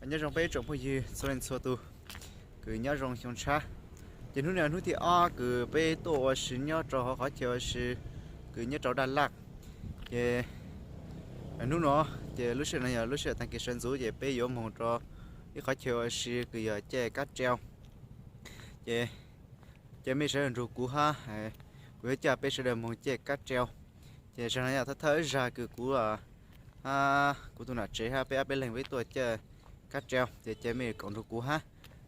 Nyob zoo peb tsoom phooj ywg txhua leej txhua tus, kws nyob zoo xyoo tshab. Ces hnub no hnub thib ob kws peb tuaj ua si nyob rau hauv qhov chaw ua si kws nyob rau Daj Laj. Ces hnub no ces lub sij hawm no yog lub sij hawm tag kis sawv ntxuv ces peb yuav moog rau ib qhov chaw ua si kws yog caij kab tseo. Ces cov mej sawv daws nrug kuv hab, kuv yuav coj peb sawv daws moog caij kab tseo. Ces zaum no yog thawj thawj zag kws kuv hab kuv tus nam tsev hab peb ob peb leeg peb tuaj caij kab tseo, ces cov mej koom nrug kuv hab,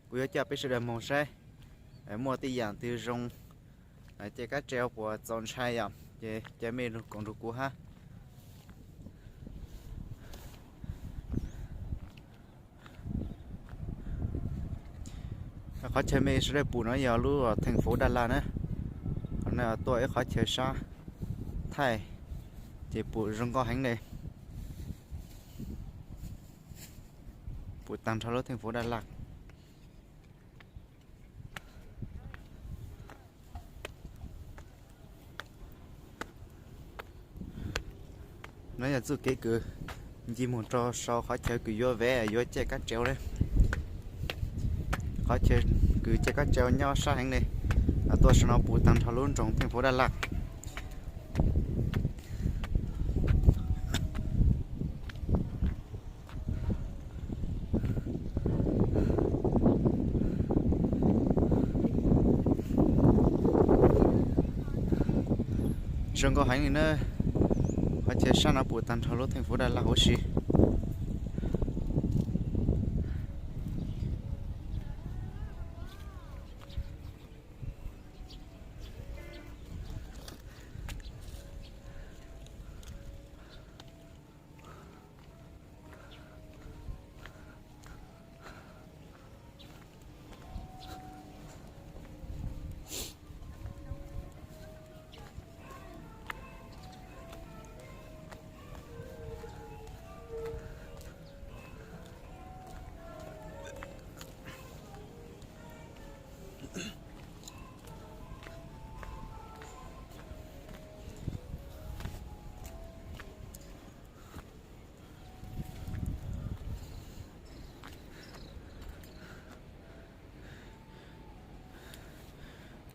kuv yuav coj peb sawv daws moog saib muaj tej yaam twg zoo, caij kab tseo puas txaus ntshai yom. Ces cov mej koom nrug kuv hab. Qhov chaw mej sawv daws pum no yog lub theej fuv Daj Laj na. Qhov no tuaj ib qhov chaw sab Thaij, ces pum zoo nkauj heev le. Pum taag nrho lub theej fuv Daj Laj. No yog txuj kev kws nce moog rau sau qhov chaw kws yuav vev yuav caij kab tseo le. Qhov chaw kws caij kab tseo nyob sab heev le. Tuaj saum no pum taag nrho lub nroog theej fuv Daj Laj. Zoo nkauj heev li na. Qhov chaw sab no pum taag nrho lub theej fuv Daj Laj huv si.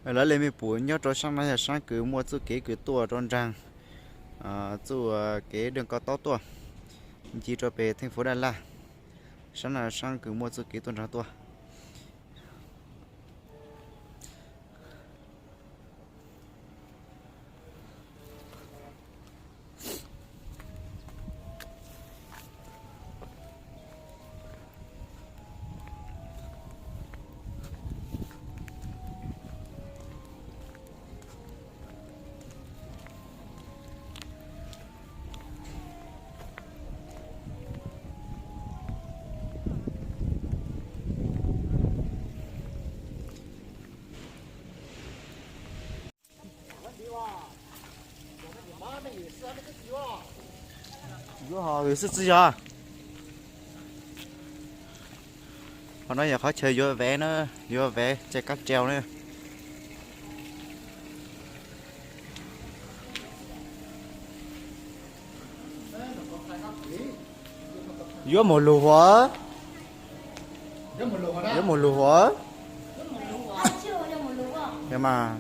Lawv le mej pum nyob rau sab no yog sab kws muaj txuj kev kws tuaj rau nraag txuj kev dej ko taub tuaj, nce rau pem theej fuv Daj Laj. Sab no sab kws muaj txuj kev tuaj nraag tuaj. Yuav ho xwb txiv yog. Qhov no yog qhov chaw yuav vev na, yuav vev caij kab tseo na. Yuav mus lug huv. Yuav mus lug huv. Mas,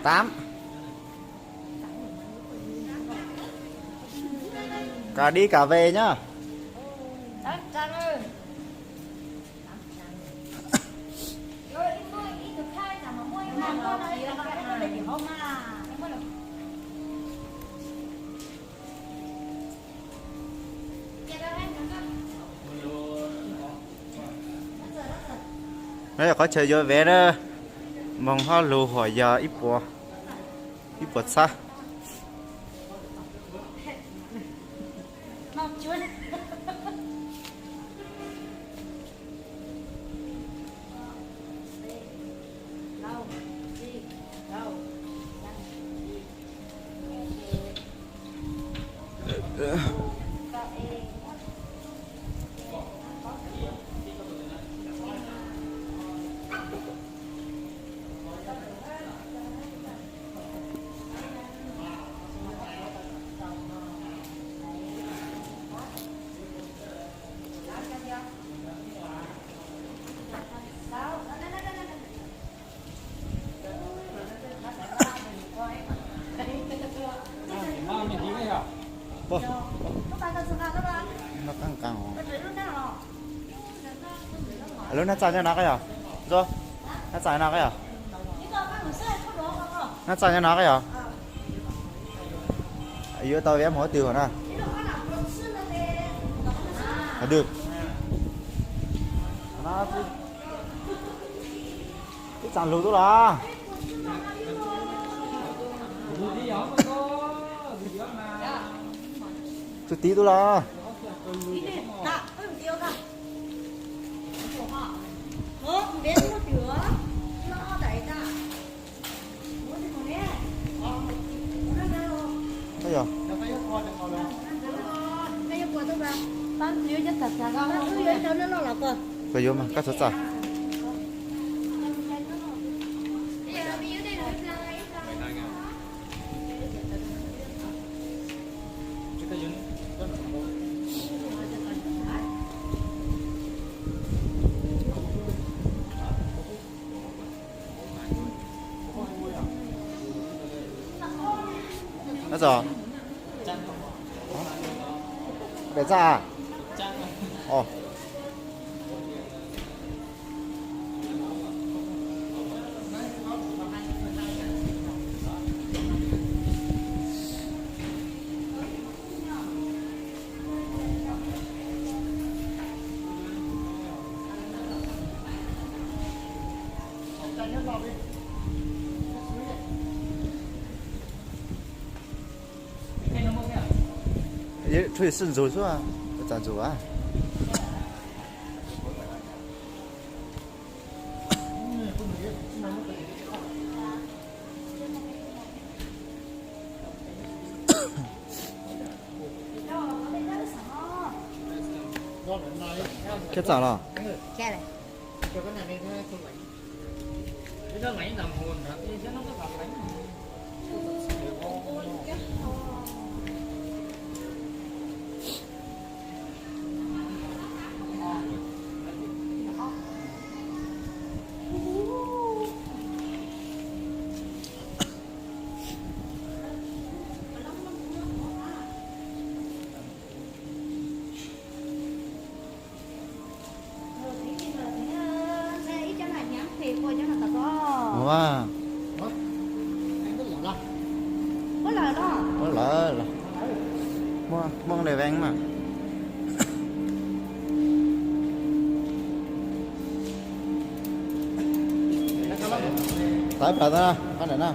tám. Cà đi cà về nhá. Qhov chaw yuav vev na, moog hab lug huam yog ib puas txhab. Lub nab txaj nyob no koj yog? Nab txaj nyob no koj yog? Nab txaj nyob no koj yog? Yuav tau veb mus ua twg na? Dwb. Twb txaus lug tub los? Txug tib tub los? Yog, koj yuav mas koj txhob txaj. Nab txaj, pem txaj. Tsuas yog ntxuag xwb, txaj ntxuag a. Khiav txawm los? Ua, ua lawm los, muaj Hmoob le veeb mas. Tawv plaws na, qab ntawm na.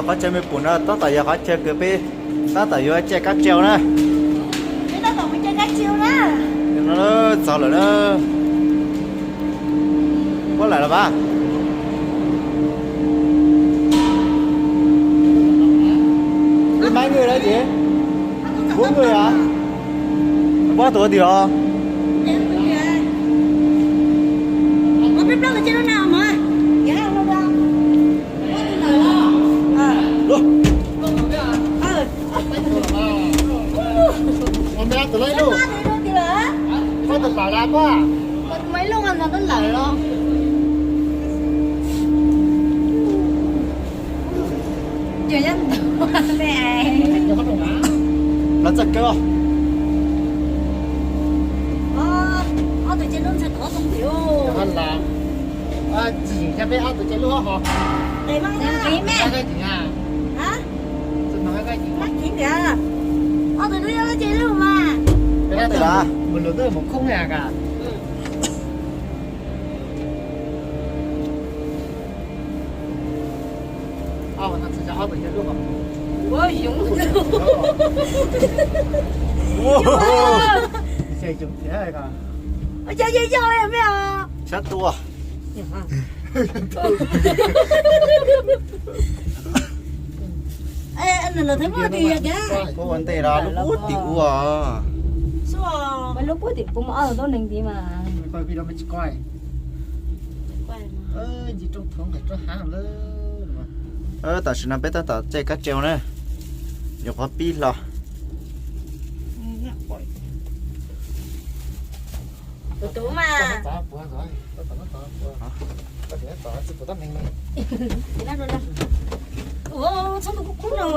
Qhov chaw me pum no tab tom yog qhov chaw kws peb tab tom yuav caij kab tsiu na. Txog lawm na. Puab lawm los mas. Ib mab nwj na ces, puab nwj a, puab tus ua twg os? Los txog kawg. Ob tug ce lub ntxhais tod too tim. Txim, peb ob tug ce lub hov. Ob tug lub ce lub mas. Peb mus lug twb mus khoob ka. Sab tua. Puab ua ntej los lub puag tim ua. Lub puag tim puab muaj ob tug tuab neeg ntxiv mas. Nce rooj thav nqes rau hav lawm. Tam sim no peb tab tom caij kab tseo na, yuav qhov pib hlo. Tus tus mas. Txhob tus kub no, no. Txhob tus kub no. Txhob tus kub no. Txhob tus kub no.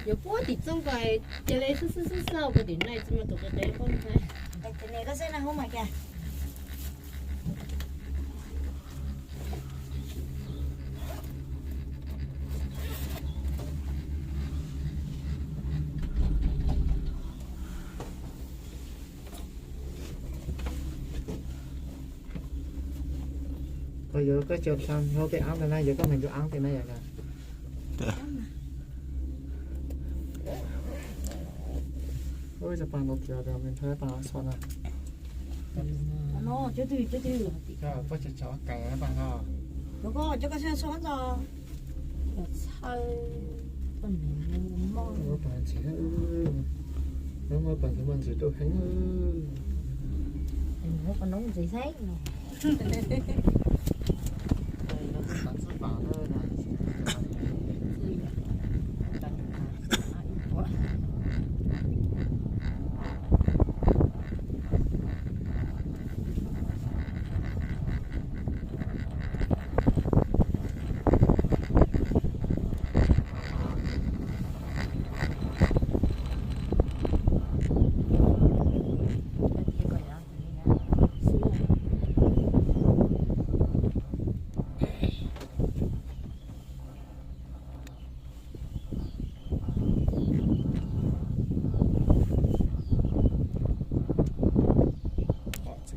Yuav puag tim txooj ko, cia li xwb xwb xwb xwb puag tim no tsis muaj tus qe qe poob ntag. Koj yuav koj cov hlau tej ab ntawd na, yuav koj mus yuav ab tej na yom. Ua cas pas no tias me ntxhais pas so na. Cov twg, cov twg? Cov koj cov cov kais pas no. Cov koj, cov koj siab so ntxo. Txhawj, koj niam moj. Pas ntxim, pas ntxim mas ntxim rau heev. Qos noob ntxim xeeb. Txoj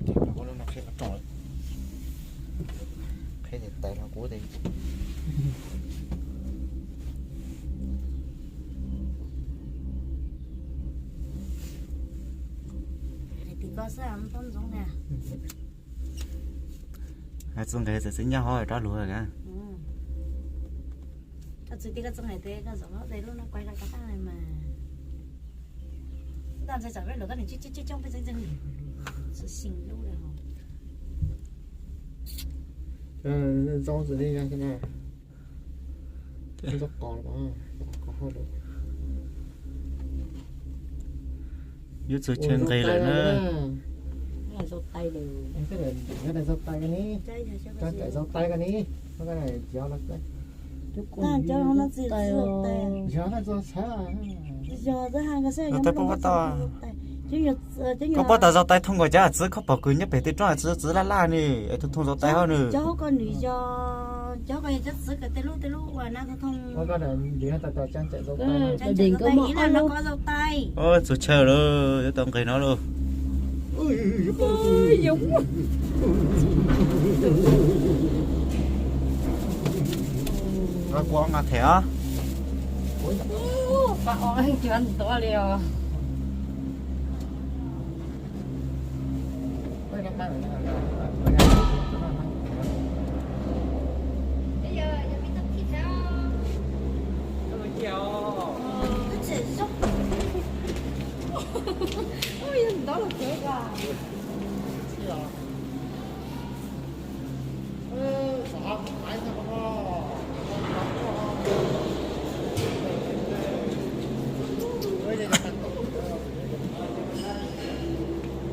kev pom lub no qheb qhov rooj lawm. Qheb tes tais los kuv tes. Hais tim ko xwb, txhob ntxoov tiag. Hais txog nqes txawm txwv nyob hauv rab lug ka. Koj txwv tias koj txog nqes tes koj zaum hauv tes lub no kuav zog rov qab mas. Ntag ntxhais tsam peb luag koj niam coob coob peb txeeb txeeb, txwv xyeem lub lawm hos. Zoo xws li yog xwb na. Ntxoov qos, qos hauj lwm. Yuav txog chaw nqis lawm na. Zaum tais lawm. Zaum tais ko ni. Cov tais zaum tais ko ni. Yog na, yog na, yog tais pob pob tau. Koj pob tau zaum tais thoob nkaus cov txwv khaub pom kws nyob pem tej roob txwv txwv laj laj ni, es tus thoob zaum tais hauj nws. Txhua chaw lawm, yuav tau nqis no lauj. Kua nqa them os. Pab ob cuav ntua li os.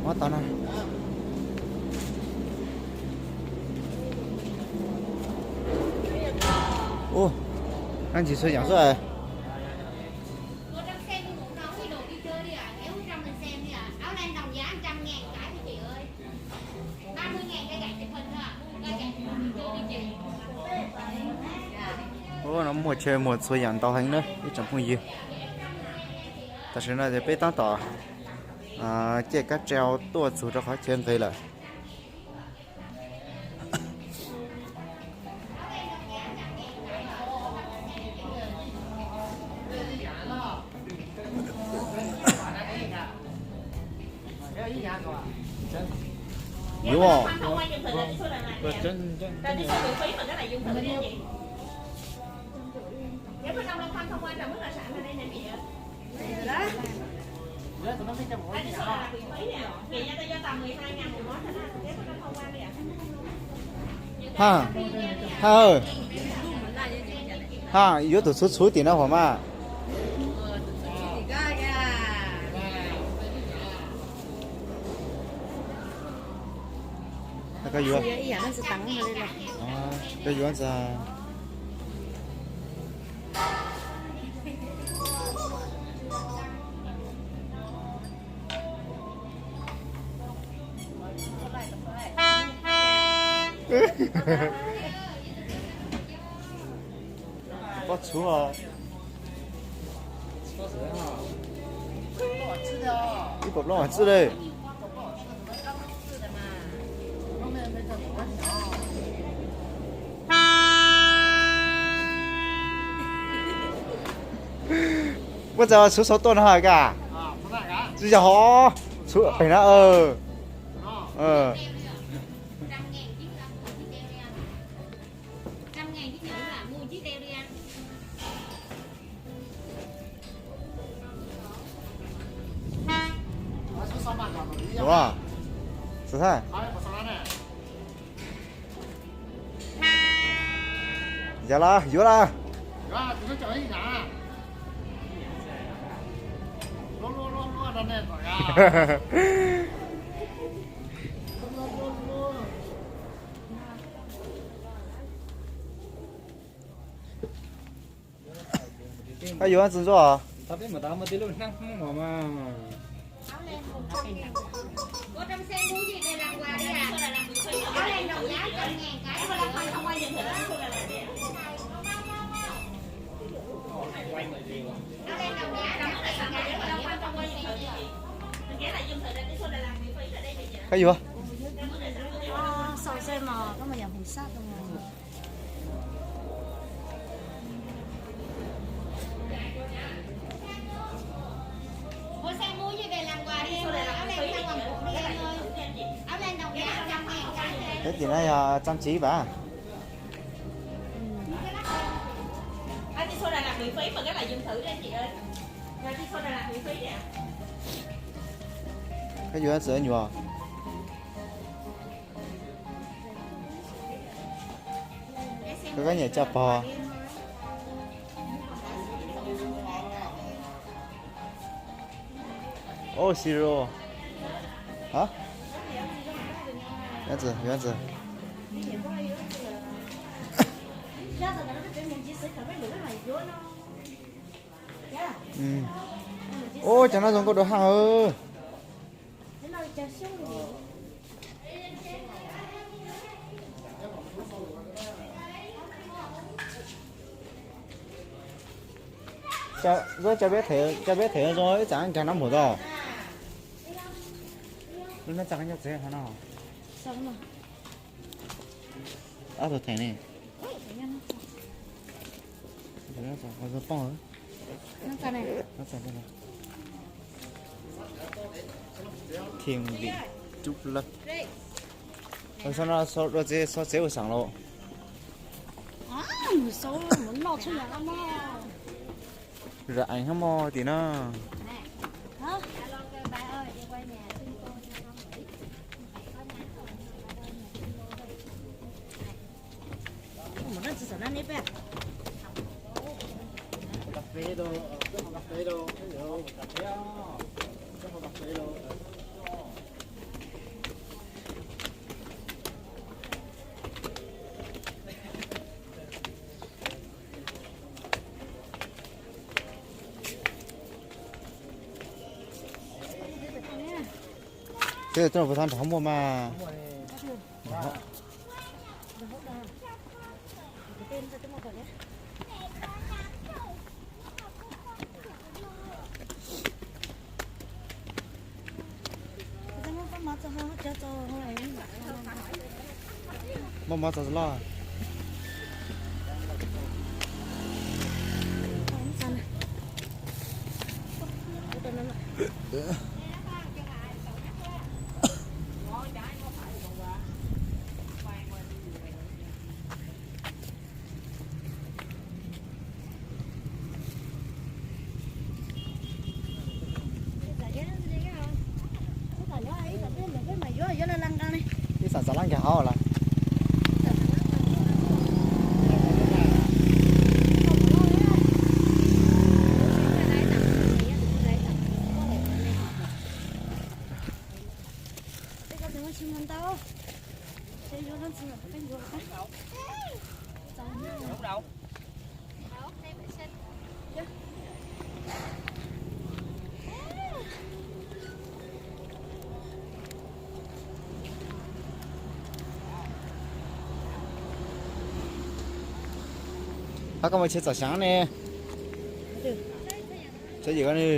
Muab tau na. Ub, nab ntsis txhua yam xwb. Ub, no muaj chaw muaj txhua yam ntau heev na ib tsoom phooj ywg. Tam sim no ces peb tab tom ciaj kab tsau tuaj txug rau qhov chaw nqis lawm. Yuav. Ha, ha, ha, yuav tus txhuv txhuv tim no hov mas. Koj yuav, koj yuav ntag. Pob txhuv os. Ib puas plaub mas txwj li. Puab txawm txhuv xauv tuaj no hos koj? Tsis yog hov, txhuv pem no. Ua, xav, yog los yuav los. Koj yuav txiv ntsuab? Koj yuav? Teb tim no yog txam tsiv vas. Koj yuav txiv nyuam? Koj kab nyam caj pog. Oh, zero. Hả? Yuav txiv, yuav txiv. Ub, cov no zoo nkauj dua haj. Cov peb them, cov peb them zoo ib tsam nkag nab npaum tau. Lub nab txas koj nyob tsev hov no. Ob tug theem ne. Poj. Thim vim cub lawm. Sau no, sau dua tsev, sau tsev ua saam los. Zam eev hab mog tim no. Twb tuaj puag thav nrad muaj mas. Muaj mov txog loj. Ib xam txav lab nkag hauv lawm. Hab koj mus tsheb txom seev ne. Tsheb yim koj ne.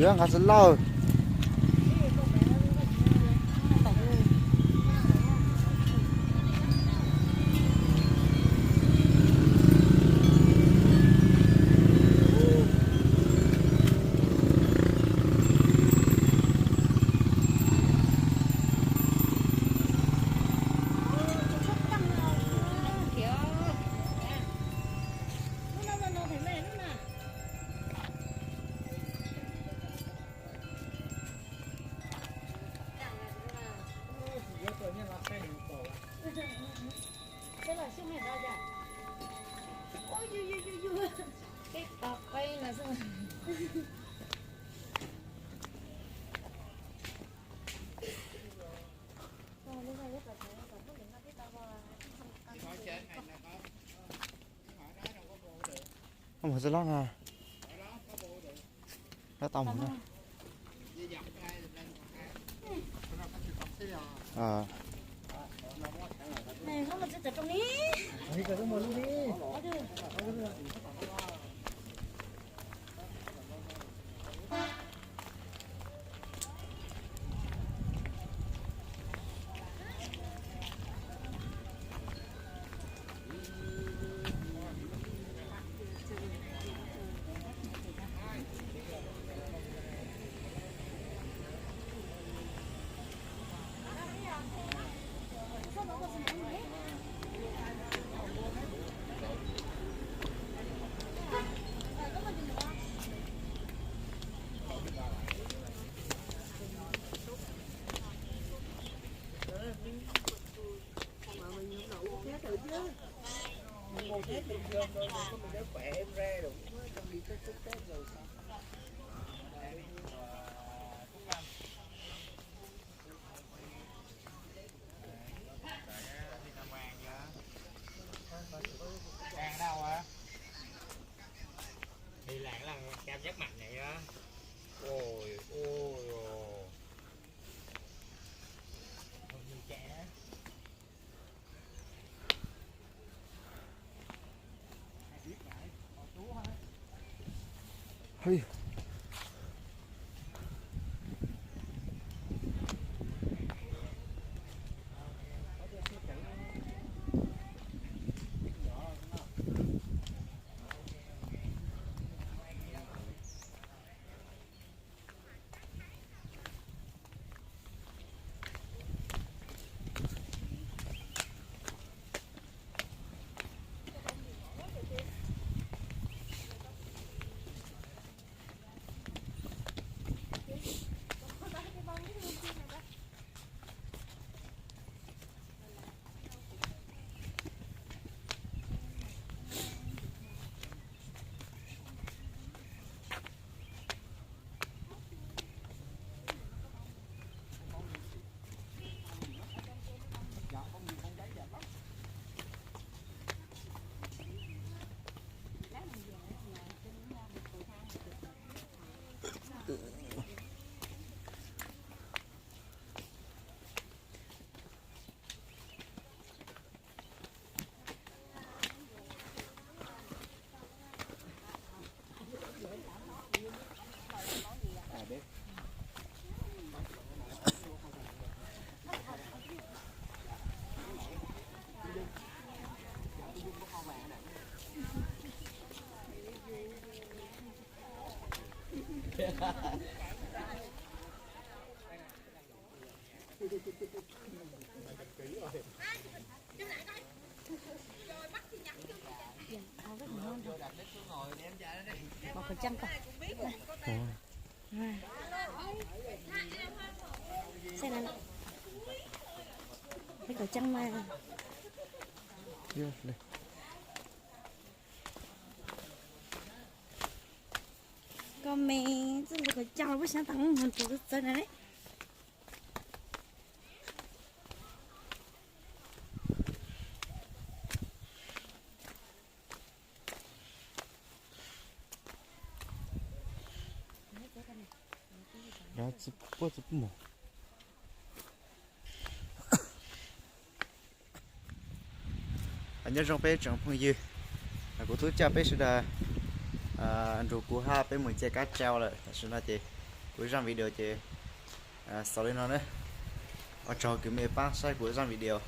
Yuav nqa txog lauj. Koj mus txog lawm na. Lawv tau mus na. Koj me, txoj hlua khawv cag los puas xyov tas mus tus txawv na ne. Puab tsi pum. Nyob zoo peb tsoom phooj ywg, kuv tub coj peb sawv daws nrug kuv hab peb mus cia kab tsau lawm. Tam sim no ces kuv zaj video ces xaus li no na. Ua tsaug kws mej paab saib kuv zaj video.